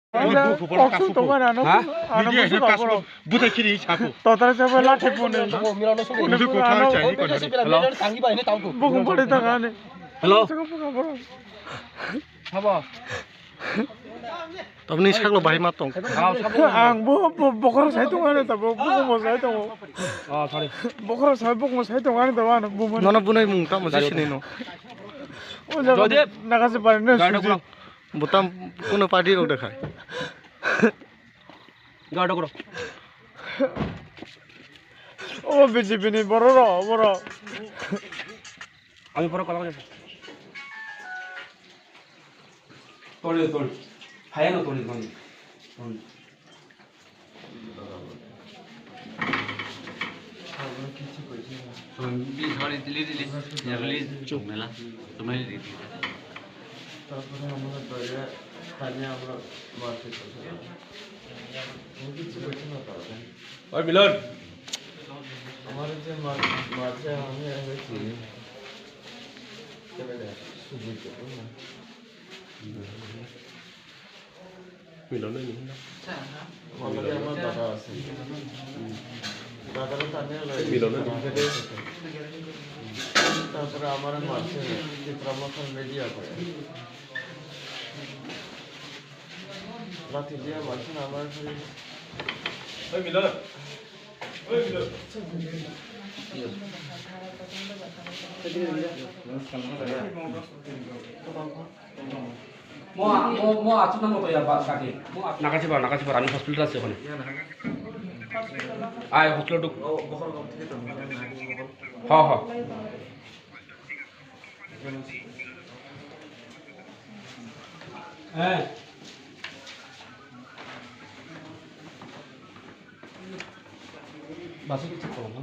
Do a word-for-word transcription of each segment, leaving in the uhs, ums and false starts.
Buku poro kasu ko. Ha? Media he kasu ko. Buta kiri saku. Total se ba lathi pune. Buku ko thang chai ko. Hello. Buku pore thang ani. Hello. Sabo. Tamni saklo bahai ma tong. Ang bo, bo, bokhorok sai tong ani tabo, bukumo sai tongo. Oh, sorry. Bokhorok sai, bukumo sai tong ani tabo, ano bumo. Nono bunai mung tamo je sinino. O jaga Jodip. Nagase pari no Gari suji. Butam kuno party rok dekhai. Gari rok. O B J P ni borok rok, borok. Ami borok kolok. Toli, toli. Hayano toli, toli. Toli. তারপরে আমরা বাইরে স্থানে আমরা মারপিট করছিলাম। ও কিছু করছে না তারা। ওই মিলন। আমার যে মার-, মারছে আমি হয়েছি। সুজিত, বুঝলেন? মিলনে নিয়ে না। আমার দাদা আছে। দাদারা তো আমি লই। মিলনে নিয়ে। তারপরে আমার মারছে, চিত্রা মাথার মিডিয়া করে। লাঠি দিয়ে মারছে না আমার ঘরে। ওই মিলন। Mo, mo, mo, achuk na moto ya, ba, kaki. Mo, achuk. Nakasibar, Nakasibar, ami hospital achi okhone. Ai, hospital duk. Ho, ho. Eh. Basi ki check kolom na.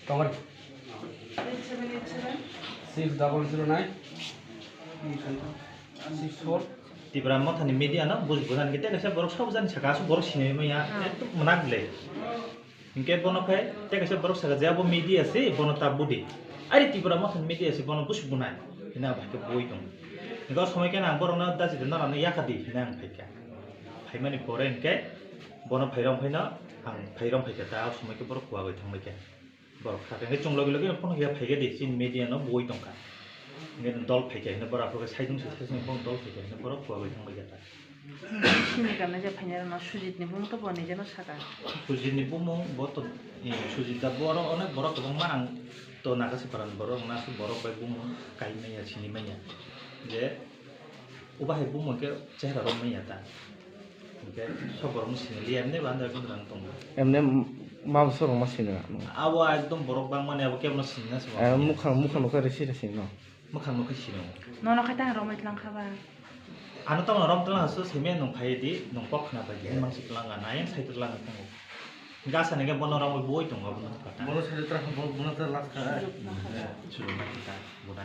Tongari. Six double zero nine. Six four. Tipra Mothani media no buj bujan kete kaisa borok sabo jani saka asuk borok sinai maya. Ah. Ekdom mwnakle. Hinkhe bono khe tei kaisa borok saka je abo media se bono ta budi. Ari Tipra Mothani media se bono busu bunai. Hina bai khe bui tong. Hinkhe o somoi khe ang borokno dachi de norano yakadi hina ang phaikha. Phaimani pore hinkhe bono phairom phaino ang phairom phaikha ta o somoi khe borok kuagwi thangbai khe. Borok kha khe chwng logi logi phone khe phaikha di chini media no bui tongkha. Hinkhe dol phaikha hino borok khe saidung se saidung phone dol phaikha hino borok kuagwi thangbai khe ta. Sini kana je phainai rok no Sujit ni bumung to bo ni je no saka. Sujit ni bumung bo to, eh, Sujit da borok onek borok kwbangma ang to Nakasiparan borok na su borok bai bumung kai manya sini manya. Je uba hai bumung ke chehra rok manya ta. Hinkhe sok borok no sini liya emne ba andar kondra tongo. Emne mam sok rok ma sini na. Abo ekdom borok bang mani abo kebo no sini na se. Eh, mukhang, mukhang no khe resi resi no. Mwkhang no khe sino. Nono khe tang romwi tlang kha ba? Ano tamo rom tlang asu simi nung phai di, nung kok khna bai di, mang si tlang ga, nai sai tlang ga tong. Gasa nege bono romwi boi tong ga bono kata. Bono sai tlang, bono, bono tlang last kha. Chulung kha, bono.